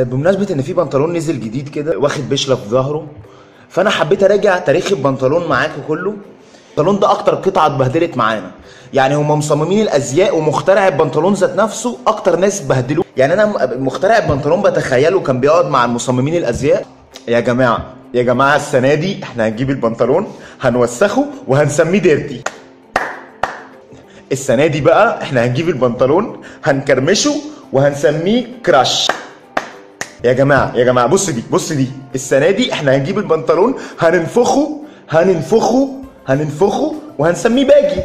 بمناسبة ان في بنطلون نزل جديد كده واخد بشلة في ظهره، فانا حبيت اراجع تاريخ البنطلون معاكم كله. البنطلون ده اكتر قطعة اتبهدلت معانا، يعني هم مصممين الازياء ومخترع البنطلون ذات نفسه اكتر ناس بهدلوه. يعني انا مخترع البنطلون بتخيله كان بيقعد مع المصممين الازياء، يا جماعة يا جماعة السنة دي احنا هنجيب البنطلون هنوسخه وهنسميه ديرتي. السنة دي بقى احنا هنجيب البنطلون هنكرمشه وهنسميه كراش. يا جماعة يا جماعة بص دي بص دي، السنة دي احنا هنجيب البنطلون هننفخه هننفخه هننفخه وهنسميه باجي.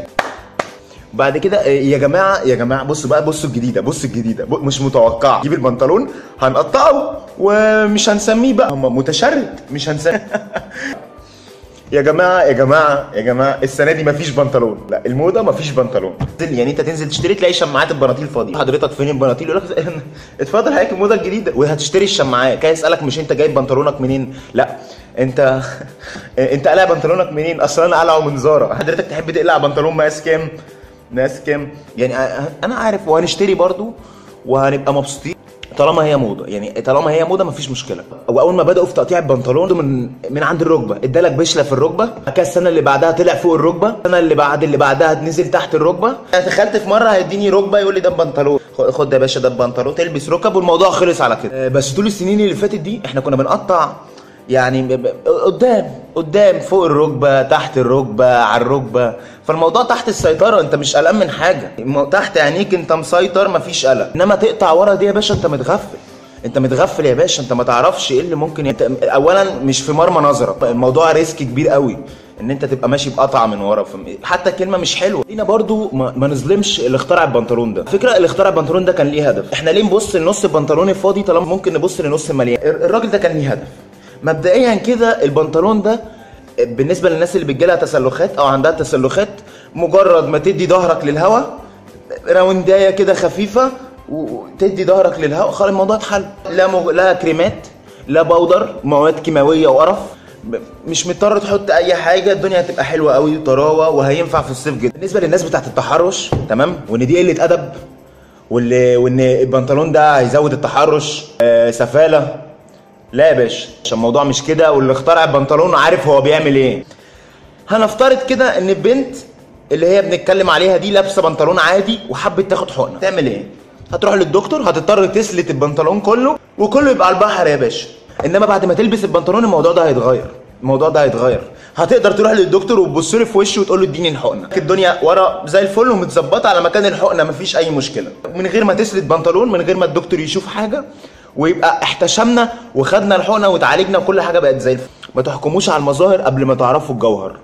بعد كده يا جماعة يا جماعة بصوا بقى، بصوا الجديدة بصوا الجديدة مش متوقعه، نجيب البنطلون هنقطعه ومش هنسميه بقى متشرد، مش هنسميه. يا جماعة يا جماعة يا جماعة السنة دي مفيش بنطلون، لا الموضة مفيش بنطلون. يعني انت تنزل تشتري تلاقي شماعات البناطيل فاضية، حضرتك فين البناطيل؟ يقول لك اتفضل حضرتك الموضة الجديدة، وهتشتري الشماعات. كان يسالك مش انت جايب بنطلونك منين؟ لا انت قلع بنطلونك منين؟ اصل انا قلعه من زارا. حضرتك تحب تقلع بنطلون مقاس كام؟ مقاس كام؟ يعني انا عارف، وهنشتري برضو وهنبقى مبسوطين طالما هي موضة. يعني طالما هي موضة مفيش مشكلة. واول ما بداوا في تقطيع البنطلون من عند الركبة، ادالك بشله في الركبة، بعد كده السنة اللي بعدها طلع فوق الركبة، السنة اللي بعد اللي بعدها نزل تحت الركبة. انا دخلت في مرة هيديني ركبه يقول لي ده بنطلون، خد يا باشا ده بنطلون، تلبس ركب والموضوع خلص على كده. بس طول السنين اللي فاتت دي احنا كنا بنقطع يعني قدام قدام، فوق الركبة، تحت الركبة، على الركبة، فالموضوع تحت السيطرة، انت مش قلقان من حاجة، تحت عينيك انت مسيطر مفيش قلق. انما تقطع ورا دي يا باشا انت متغفل، انت متغفل يا باشا، انت ما تعرفش ايه اللي ممكن اولا مش في مرمى نظرك، الموضوع risk كبير قوي ان انت تبقى ماشي بقطعه من ورا، حتى كلمة مش حلوة. لينا برضو ما نظلمش اللي اخترع البنطلون ده. فكرة اللي اخترع البنطلون ده كان ليه هدف. احنا ليه نبص لنص البنطلون الفاضي طالما ممكن نبص لنص المليان؟ الراجل ده كان ليه هدف. مبدئيا كده البنطلون ده بالنسبة للناس اللي بتجيلها تسلخات او عندها تسلخات، مجرد ما تدي ظهرك للهواء راوندايه كده خفيفة وتدي ظهرك للهواء خلاص الموضوع اتحل. لا كريمات، لا powder، مواد كيماوية وقرف، مش مضطر تحط اي حاجة، الدنيا هتبقى حلوة قوي وطراوه وهينفع في الصيف جدا. بالنسبة للناس بتاعت التحرش، تمام، وان دي قلة ادب وان البنطلون ده هيزود التحرش، سفاله، لا يا باشا، عشان الموضوع مش كده، واللي اخترع البنطلون عارف هو بيعمل ايه. هنفترض كده ان البنت اللي هي بنتكلم عليها دي لابسه بنطلون عادي وحبت تاخد حقنه، تعمل ايه؟ هتروح للدكتور، هتضطر تسلت البنطلون كله وكله يبقى على البحر يا باشا. انما بعد ما تلبس البنطلون الموضوع ده هيتغير، الموضوع ده هيتغير، هتقدر تروح للدكتور وتبص له في وشه وتقول له اديني الحقنة، الدنيا ورا زي الفل ومتظبطه على مكان الحقنة مفيش اي مشكلة، من غير ما تسلت بنطلون، من غير ما الدكتور يشوف حاجة، ويبقى احتشمنا وخدنا الحقنة وتعالجنا وكل حاجة بقت زي الفل. ما تحكموش على المظاهر قبل ما تعرفوا الجوهر.